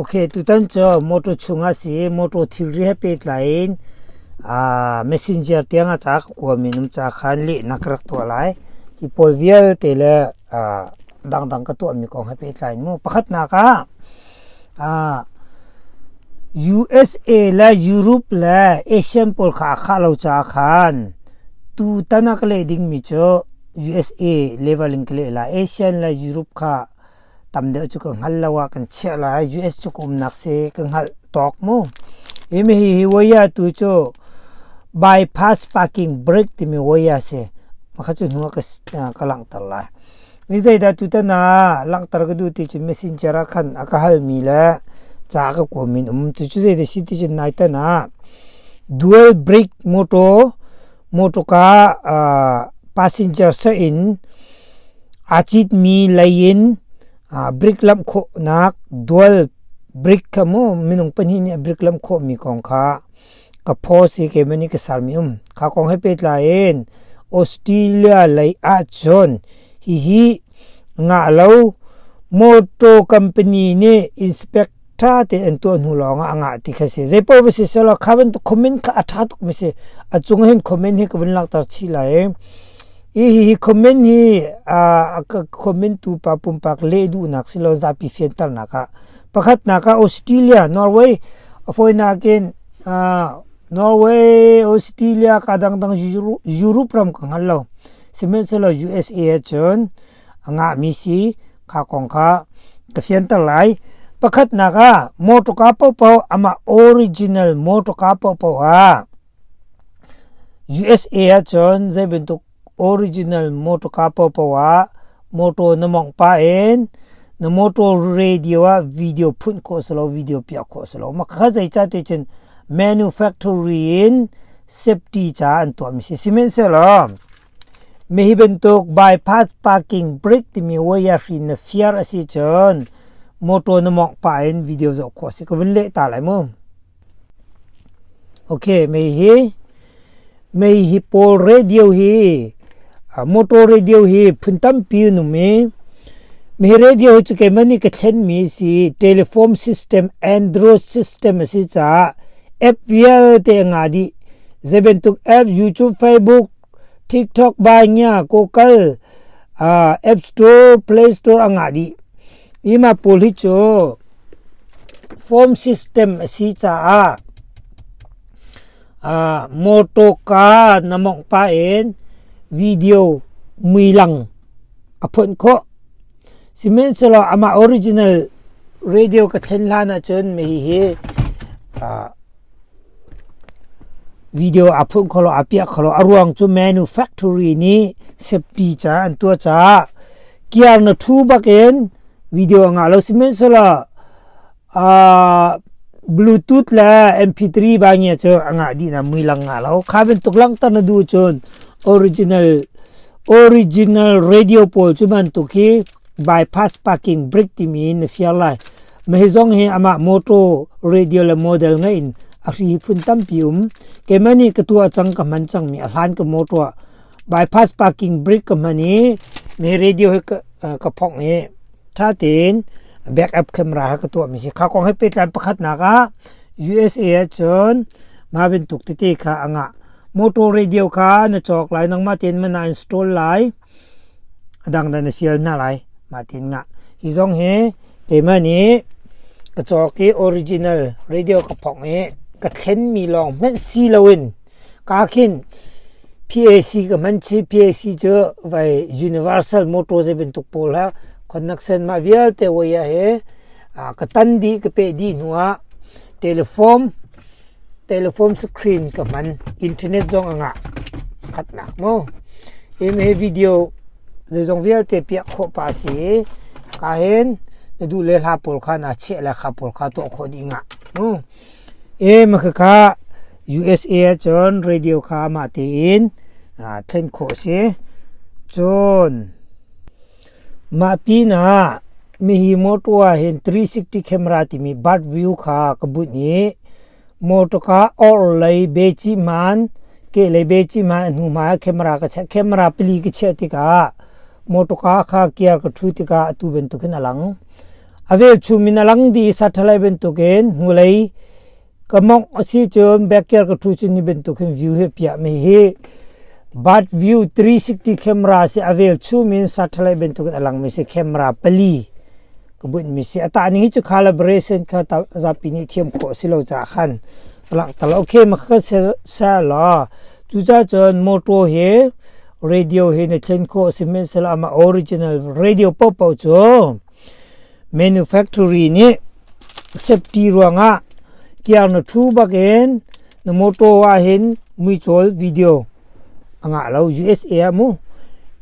Ok, tutan cu motor chungah si motor thilri he pehtlai in messenger tiang a ca ka kuami um ca khan lehnak ka rak tuah lai. Hi pawl vialte le dangdang ka tuahmi kong he pehtlai in mu. Pakhatnak ah USA le Europe le Asian pawl kha a khah lo caah khan tutan ah ka leh dingmi cu USA level in ka leh lai. Asian le Europe kha tam deuh cu ka hngal lo ah kan chiah lai. US cu ka umnak si ka hngalh tawk mu. Hi mi hi waya tu cu bypass parking brake timi waya si. Makha cu hnu ah ka langhter lai. Ni zeidah tutan ah langhter ka duh ti cu messenger ah khan a ka halmi le ca ka kuam in um. Cu cu zeidah si ti cu nai tan ah dual brake motor motorka passenger sa in Aa citmi lei in brik lamh khawhnak dual brik kha mu minung pahnih nih brik lamh khawhmi kong kha ka post i keimah nih ka sermi um. Kha kong he pehtlai in Australia lei ahcun hihi ngah lo motor company nih inspect ṭha tein an tuah hnu lawng ah a ngah ti kha si. Zei paoh va si sehlaw kha bantuk comment kha a ṭha tukmi si. A cung hin comment hi ka vun langhter chih lai. Hi hi comment hi a ka comment tu pa pumpak leh duhnak si lo zapi fianternak ah pakhatnak ah Australia, Norway a fawinak in Norway, Australia ka dangdang Europe ram ka hngal lo. Sihmanhsehlaw USA ahcun a ngahmi si kha kong kha ka fianter lai. Pakhatnak ah motorka paohpaoh amah original motorka paohpaoh ah USA ahcun zei bantuk original motorka paohpaoh ah motor na mawngh pah in na motor radio ah video phunh khawh si lo, video piah khawh si lo. Mah kha zeicah ti cun manufacturing in safety caah an tuahmi si. Sihmanhsehlaw mi hi bantuk bypass parking brake timi wire hri na fiar a si cun motor na mawngh pah in video zoh khawh a si. Ka vun leh ta lai mu. Ok, mei hi pawl radio hi motor radio hi phun tampi an um i mei radio hi cu keimah nih ka thlenmi a si. Telephone system, Android system a si caah app vialte a ngah dih. Zei bantuk app YouTube, Facebook, TikTok, Bainya, Google, App Store, Play Store a ngah dih. Hi mah pawl hi cu form system a si caah mawtawka na mawngh pah in video muilang a phonh khawh. Sihmanhsehlaw amah original radio ka thlen hlan ahcun hihi video aa phunh kho lo, aa piah kho lo. A ruang cu manufactory nih safety caah an tuah caah kiar na ṭhu bakin video a ngah lo. Sihmanhsehlaw Bluetooth le MP3 ba ngia cu a ngah dih na mui lang ngah lo. Kha bantuk langhter na duh cun original original radio pawl cu bantuk hi bypass parking brake timi na fiar lai. Mah hi zong hi amah motor radio le model ngeih in a hri phun tampi um. Keimah nih ka tuah cang ka hman cangmi a hlan ka motor ah bypass parking brake ka hman i me radio hi ka phongh i ṭha tein backup camera he ka tuahmi si. Kha kong he pehtlai pakhatnak ah USA ahcun mah bantuk tete kha a ngah. Motor radio kha na cawk lai, nangmah tein man na install lai. A dangdang na fial hna lai. Mah tin ngah. Hi zong hi keimah nih ka cawk i original radio ka phongh i ka thlenmi lawng hmanh si loin ka khin PAC ka hman chih. PAC cu vai universal motor zei bantuk pawl ha connection mah vialte waya he ka tan dih ka peh dih hnu ah telephone telephone screen ka hman. Internet zong a ngah khatnak mu. Hi he video zeizong vialte piah khawh pa si i ka hin na duh le hla pawl kha na chiah le kha pawl kha tuah khawh dih ngah mu. E ma khakha USA ahcun radio kha mah tein thlen khawh si. Cun mah pinah mihi motor ah hin 360 camera timi bird view kha ka bunh i motor or lei beci hman ke lei beci hman hnu hmai camera ka chiah camera pali ka chiah tikah motor kha gear ka ṭhu tikah atu bantukin a lang. A velchum in a lang dih i satellite bantukin hnulei ka mongh a si cun backyard ka ṭhu cun hi bantuk hin view hi a piahmi hi bird view 360 camera si. A velchum in satellite bantukin a langmi si. Camera pali ka bunhmi si. A tah ning hi cu calibration kha zapi nih thiam khawh a si lo caah khan ka langhter lo. Okay, mah kha sa law cucaah cun motor hi radio hi na thlen khawh. Sihmanhsehlaw amah original radio paohpaoh cu manufacturer nih safety ruangah kiar na ṭhu bakin na motor ah hin muicawl video a ngah lo USA ah mu.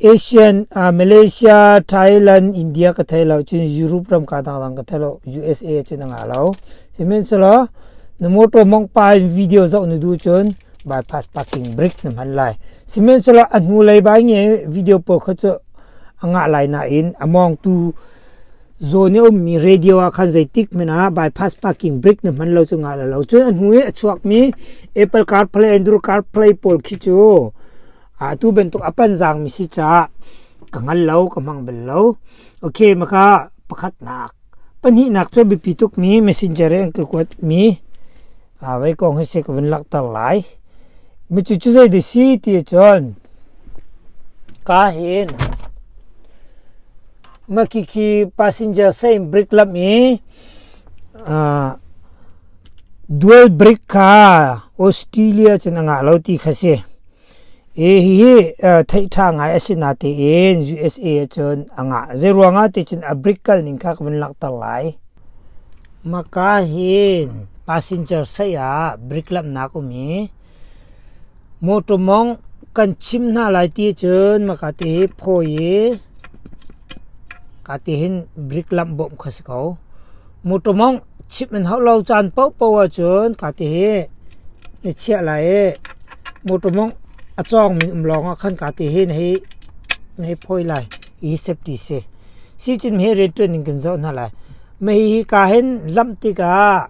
Asian, Malaysia, Thailand, India ka thei lo, cun Europe ram ka dangdang ka thei lo. USA cun a ngah lo. Sihmanhsehlaw na motor mongh pa in video zoh na duh cun bypass parking brake na hman lai. Sihmanhsehlaw a hnulei bai nge video pawl kha cu a ngah lai nain a mawngtu zawn i a ummi radio ah khan zeitik hmanh ah bypass parking brake na hman lo cu ngah lo. Cun a hnu i a chuakmi Apple CarPlay, Android CarPlay pawl khi cu atu bantuk a panzangmi si caah ka hngal lo, ka hmang bal lo. Okay, maka pakhatnak, pahnihnak cu biapi tukmi Messenger i an ka kuatmi vei kong hi si ka vun langhter lai. Micu cu zei dah si ti ahcun ka hin Makiki passenger same brake lam i dual brake kha Australia cun a ngah lo ti kha si. Hihi theih ṭha ngai a si natein USA ahcun a ngah. Zeiruangah ti cun a brake kal ning kha ka vun langhter lai. Maka hin passenger sei ah brake lamhnak um i mawṭaw mawngh kan chim hna lai ti cun maka ti hi phawi i ka ti hin brake lamh bawmh kha si ko. Mawṭaw mawngh chimh an hauh lo caan paohpaoh ahcun ka ti hi na chiah lai i mawṭaw mawngh a cawngmi um lawngah khan ka ti hi na hei phawi lai. Hi safety si. Sicin he rianṭuan ning kan zoh hna lai. Mah hihi ka hin lamh tikah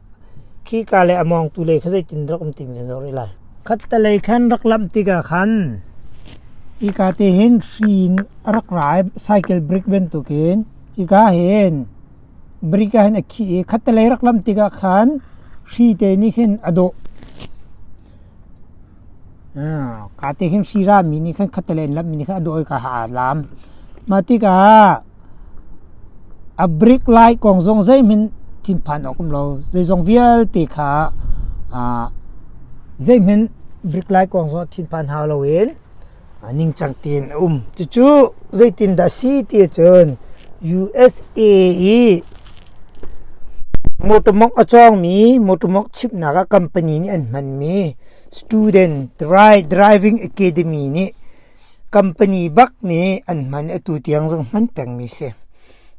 khika le a mawngtu lei kha zeitin rak um timi kan zoh rih lai. Khattelei khan rak lamh tikah khan hika te hin hri in a rak ra i cycle brake bantukin hika hin brake ah hin a khih i khattelei rak lamh tikah khan hri te nih khin a dawh. Kaa te khin hri rami nih khan khattelei in lamhmi nih khan a dawh i ka ha aa lam. Mah tikah a brake light kong zong zeihmanh thinphan awk um lo. Zeizong vialte kha zeihmanh brake light kong zong thinphan hau loin ningcang tein a um. Cucu zeitindah a si ti ahcun USA i mawṭaw mawngh a cawngmi mawṭaw mawngh chimhnak ah company nih an hmanmi Student Driving Academy nih company bak nih an hman i atu tiang zong hman pengmi si.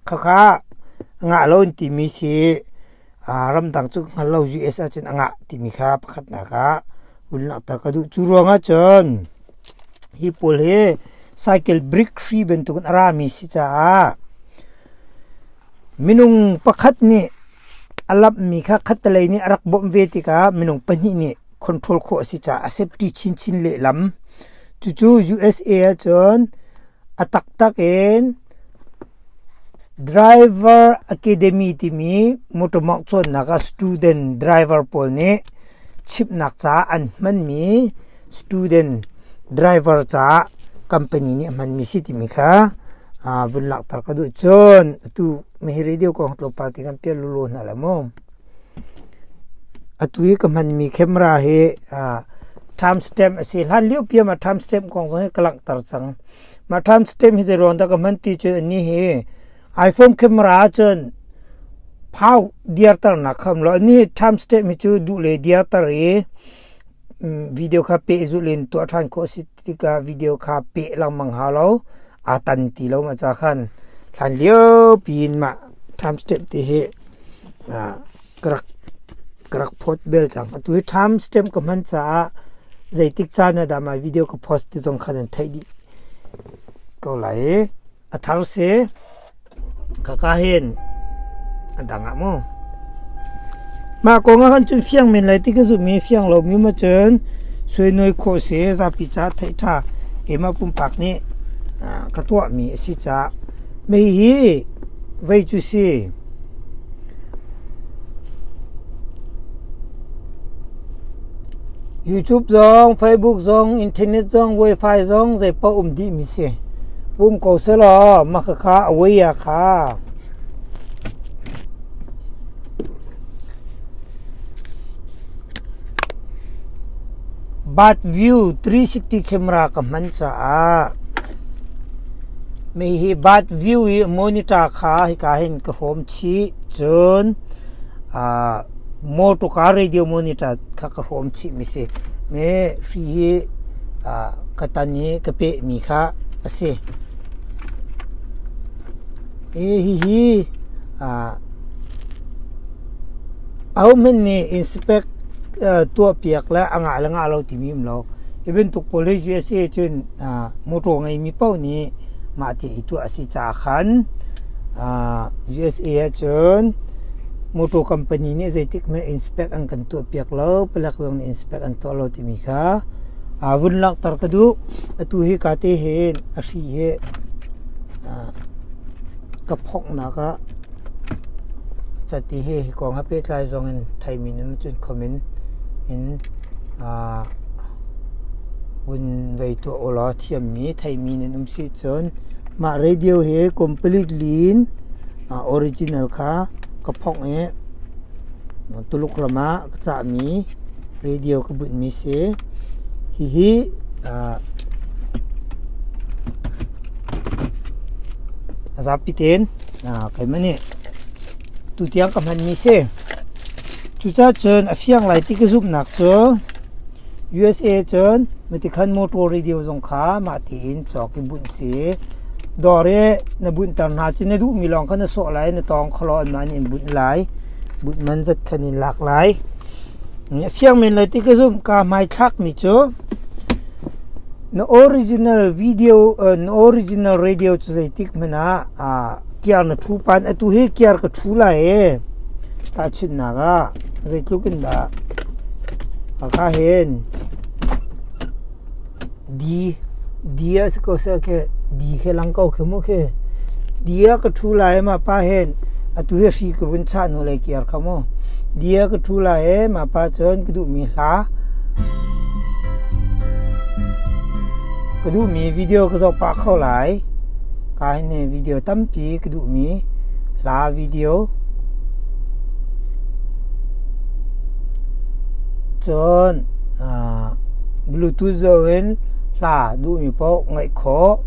Khakha ngah lo an timi si. Ramdang cu hngal lo, US ahcun a ngah timi kha pakhatnak ah vun langhter ka duh. Cu ruangah cun hi pawl hi cycle brake hri bantukin a rami si caah minung pakhat nih a lamhmi kha khattelei nih a rak bawmh ve tikah minung pahnih nih control khawh a si caah a safety chinchin lehlam. Cucu USA ahcun a taktak in Driver Academy timi motor mawngh cawnnak ah student driver pawl nih chimhnak caah an hmanmi student driver caah company nih a hmanmi si timi kha vun langhter ka duh. Cun atu hi radio kong tlawmpal te kan pial lulaw hna lai mu. Atu i ka hmanmi camera hi time stamp a si. Hlan lio pi ah time stamp kong zong hi ka langhter cang. Mah time stamp hi zeiruang dah ka hman ti cu anih hi iPhone camera ahcun phau diarternak kha um lo. Anih time stamp hi cu duh le diarter i video kha pehzulh in tuah ṭhan khawh a si tikah video kha peh lengmang hau lo. Aa tan ti lo mah ca khan hlan lio piin mah time stamp ti hi ka rak phawt bel cang. Atu hi time stamp ka hman caah zeitik caan ah dah mah video ka post ti zong khan an theih dih ko lai i a thar si. Khaka hin a dang ah mu. Mah kong ah khan cun fiang men lai ti ka zumh i fiang lomi ma cun suainawi khawh si. Zapi caah theih ṭha keimah pumpak nih ka tuahmi a si caah mei hi vei cu si. YouTube zong, Facebook zong, internet zong, wifi zong zeipaoh um dihmi si. Um ko selaw mah khakha a wei ah kha. Bat view 360 camera ka hman caah hihi bat view i monitor kha hika hin ka hrawm chih. Cun motor radio monitor kha ka hrawm chih mi si. Me hri hi ka tan i ka peh mi kha a si. Hihi Ahohmanh nih inspect tuahpiak le a ngah le ngah lo timi um lo. Hi bantuk pawl hi USA cun motor ngeimi paoh nih mah ti i tuah a si caah khan USA ahcun motor company nih zeitik hmanh inspect an kan tuahpiak lo, palek zong nih inspect an tuah lo timi kha vun langhter ka duh. Atu hi ka te hin a hri hi ka phonghnak ah Cati hi hi kong he pehtlai zong in theimi nan cun comment in vun vei tuah ulaw thiammi theimi nan um si cun mah radio hi completely in original kha ka phongh i Tuluk ram ah ka cahmi radio ka bunhmi si. Hihi a zapi tein keimah nih tutiang ka hmanmi si. Cucaah cun a fiang lai ti ka zumhnak cu USA cun matikhan motor radio zong kha mah tiin cawk i bunh si. Dawr i na bunhter hna cu na duhmi lawng kha na sawh lai, na tawng kho anmah nih an bunh lai. Bunh man zat khan in lak lai. A fiang men lai ti ka zumh. Ka hmaithlakmi cu Na original video na original radio cu zeitik hmanh ah kiar na ṭhu pan atu hi kiar ka ṭhu lai ee. Tahchunhnak ah zeitluk in dah haka hin D D a si ko seh khi D khi lang ko khi mu khi D ah ka ṭhu lai mah pa hin atu hi hri ka vun chah hnu lei kiar kha mu. D ah ka ṭhu lai ee mah pa cun ka duhmi hla Ka duhmi video ka zoh pah kho lai. Ka hin hi video tampi ka duhmi hla video. Cun Bluetooth zoh in hla duhmi paoh ngaih khawh.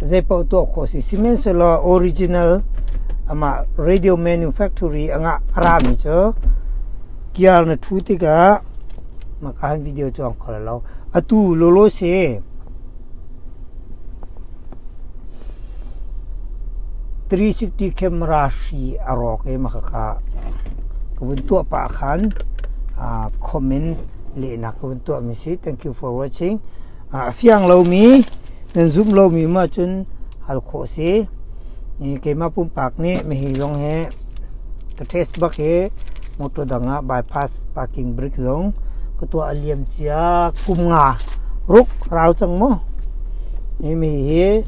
Zei paoh tuah khawh si. Sihmanhsehlaw original amah radio manufactory a ngah a rami cu Kiar na ṭhu tikah maka han video cu ang kho lo. Atu lawlaw si. 360 camera hri a rawk i maka ka ka vun tuah pah khan comment lehnak ka vun tuah mi si. Thank you for watching. A fiang lomi nan zumh lomi ma cun hal khawh si. Keimah pumpak nih mihi zong hi ka test bak hi motor dang ah bypass parking brake zong ka tuah a liam cia kum nga ruk rau cang mu. Hi mi hi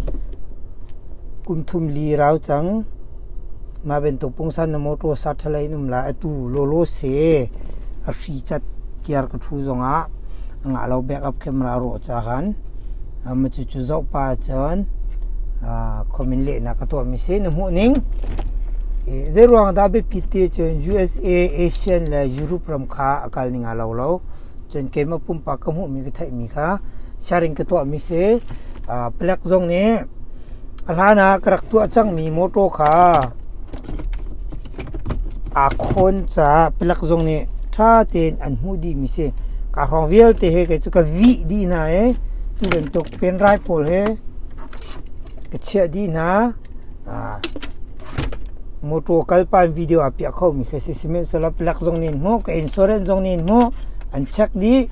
kum thum li rau cang. Mah bantuk pungsan na motor satellite um la atu lolo se a hri cat kiar ka thu zong ah a ngah lo backup camera rawh ca khan ma cu cu zoh pa cun comment lehnak ka tuahmi si na hmuh ning zei ruang dah biapit ti cun USA Asian le Europe ram kha a kal ning a lo lo cun keimah pumpak ka hmuhmi ka theihmi kha sharing ka tuahmi si palek zong nih a hlan ah ka rak tuah cangmi motor kha Aa khawn caah palek zong nih ṭha tein an hmuh dihmi si. Kaa hrawng vialte he kei cu ka vih dih hna i tu bantuk penrai pawl he ka chiah dih hna. Motor kal pah in video aa piah khomi khi si. Sihmanhsehlaw palek zong nih an hmuh, ka insurance zong nih an hmuh, an check dih.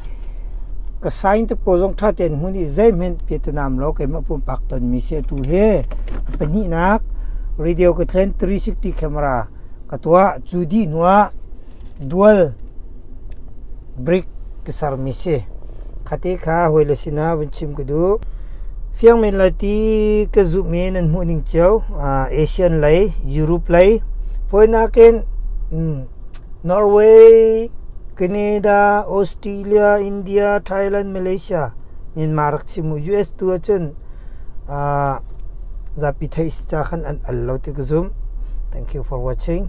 Ka sign te pawl zong ṭha tein hmun i zeihmanh piatanam lo keimah pumpak tonmi si atu hi. A pahnihnak, radio ka thlen 360 camera ka tuah. Cu dih hnuah dual brick ka sermi si. Khate kha hawile sinah vun chim ka duh. Fiang men lai ti ka zumh i nan hmuh ning cio. Asian lei, Europe lei, fawinak in Norway, Canada, Australia, India, Thailand, Malaysia, Myanmar rak chim u. US tu ahcun zapi theih si ca khan an al lo ti ka zumh. Thank you for watching.